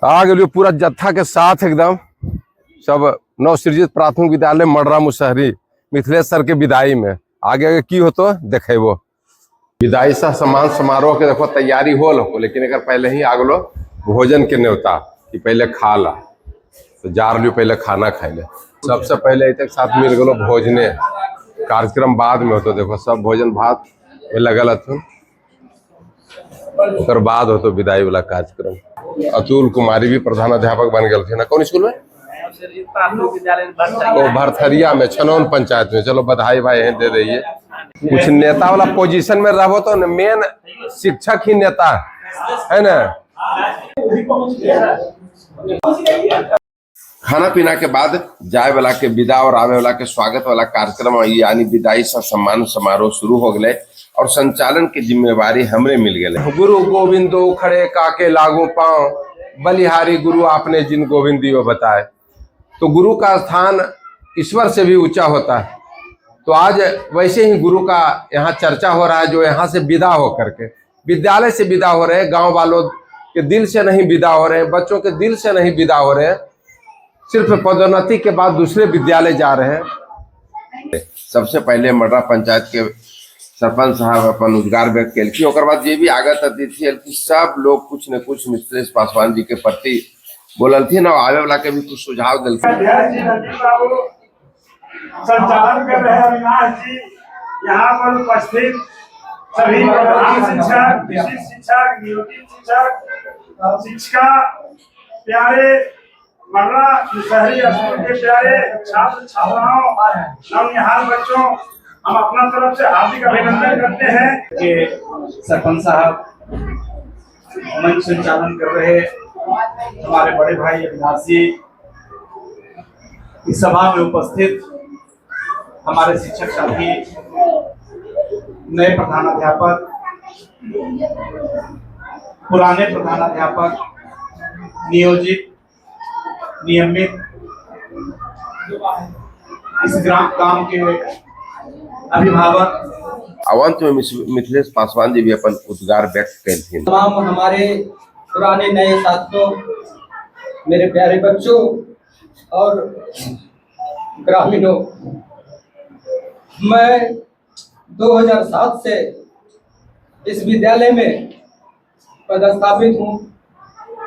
आ गेलियो पूरा जत्था के साथ एकदम सब नवसृजित प्राथमिक विद्यालय मड़रा मुसहरी मिथिलेश सर के विदाई में। आगे आगे की होतो देखेबो। विदाई सह सम्मान समारोह के देखो तैयारी होल हो, लेकिन एकर पहले ही आगलो भोजन के न्योता कि पहले खा ला, तो जा रही पहले खाना खाए ले। सबसे पहले एक साथ मिल गलो भोजने, कार्यक्रम बाद में होतो। देखो सब भोजन भात में लगल हथुन, ओकर बाद होतो विदाई वाला कार्यक्रम। अतुल कुमारी भी प्रधानाध्यापक बन गए ना, कौन स्कूल में? ओ भरथरिया में, छनौन पंचायत में। चलो बधाई भाई यहीं दे दीजिए। कुछ नेता वाला पोजीशन में रहो तो मेन शिक्षक ही नेता है ना। खाना पीना के बाद जाए वाला के विदा और आवे वाला के स्वागत वाला कार्यक्रम यानी विदाई सह सम्मान समारोह शुरू हो गए और संचालन के जिम्मेवारी हमरे मिल गए। गुरु गोविंदो खड़े काके लागू पाँव, बलिहारी गुरु आपने जिन गोविंद दियो बताए। तो गुरु का स्थान ईश्वर से भी ऊंचा होता है। तो आज वैसे ही गुरु का यहाँ चर्चा हो रहा है, जो यहाँ से विदा हो करके विद्यालय से विदा हो रहे हैं, गांव वालों के दिल से नहीं विदा हो रहे हैं, बच्चों के दिल से नहीं विदा हो रहे हैं, सिर्फ पदोन्नति के बाद दूसरे विद्यालय जा रहे हैं। सबसे पहले मडरा पंचायत के सरपंच साहब अपन उद्गार व्यक्त केलखिन। ओकर बाद जे भी आगत अतिथि एलखिन सब लोग कुछ न कुछ मिथिलेश पासवान जी के प्रति बोललथिन और आवे वाला के भी कुछ सुझाव दिलखिन। अध्यक्ष जी रंजीत बाबू संचालन कर रहे अविनाश जी, यहाँ पर उपस्थित सभी प्रधान शिक्षक, विशिष्ट शिक्षक, नियोजित शिक्षक, शिक्षिका, प्यारे मर्रा शहरी स्कूल के प्यारे छात्र छात्राओं, नवनिहाल बच्चों, हम अपना तरफ से हार्दिक अभिनंदन करते हैं। के सरपंच साहब, मंच संचालन कर रहे हमारे बड़े भाई अविनाश जी, इस सभा में उपस्थित हमारे शिक्षक साथी, नए प्रधानाध्यापक, पुराने प्रधानाध्यापक, नियोजित, नियमित, इस ग्राम गांव के अभिभावक। अंत में मिथिलेश पासवान जी भी अपन उद्गार व्यक्त केलखिन। तमाम हमारे पुराने नए साथियों, मेरे प्यारे बच्चों और ग्रामीणों, मैं 2007 से इस विद्यालय में पदस्थापित हूँ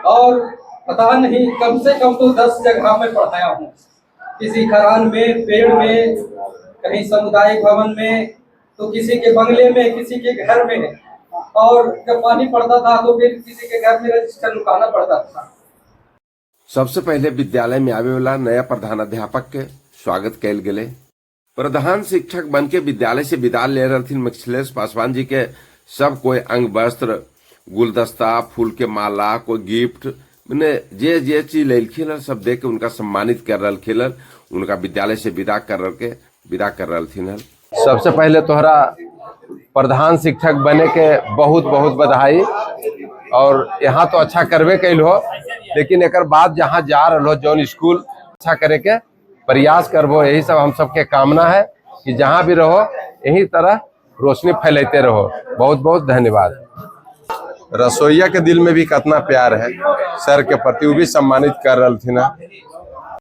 और पता नहीं कम से कम तो 10 जगह में पढ़ाया हूँ। किसी खरान में, पेड़ में, कहीं सामुदायिक भवन में, तो किसी के बंगले में, किसी के घर में, और जब पानी पड़ता था तो फिर किसी के घर में रजिस्टर लुकाना पड़ता था। सबसे पहले विद्यालय में आवे वाला नया प्रधानाध्यापक के स्वागत कैल गेलै। प्रधान शिक्षक बन के विद्यालय से विदा ले रहथिन मिथिलेश पासवान जी के सब कोई अंग वस्त्र, गुलदस्ता, फूल के माला, कोई गिफ्ट, माने जे जे चीज लेलखिन हन सब दे के उनका सम्मानित कर रहलखिन हन, उनका विद्यालय से विदा कर के विदा कर रहलखिन हन। सबसे पहले तोहरा प्रधान शिक्षक बने के बहुत बहुत बधाई। और यहाँ तो अच्छा करबे कैल हो, लेकिन एकर बाद जहाँ जा रहा हो जौन स्कूल अच्छा करे के प्रयास करबो, यही सब हम सबके कामना है कि जहाँ भी रहो यही तरह रोशनी फैलाते रहो। बहुत बहुत धन्यवाद। रसोईया के दिल में भी कितना प्यार है सर के प्रति, वो भी सम्मानित कर रहा थी ना।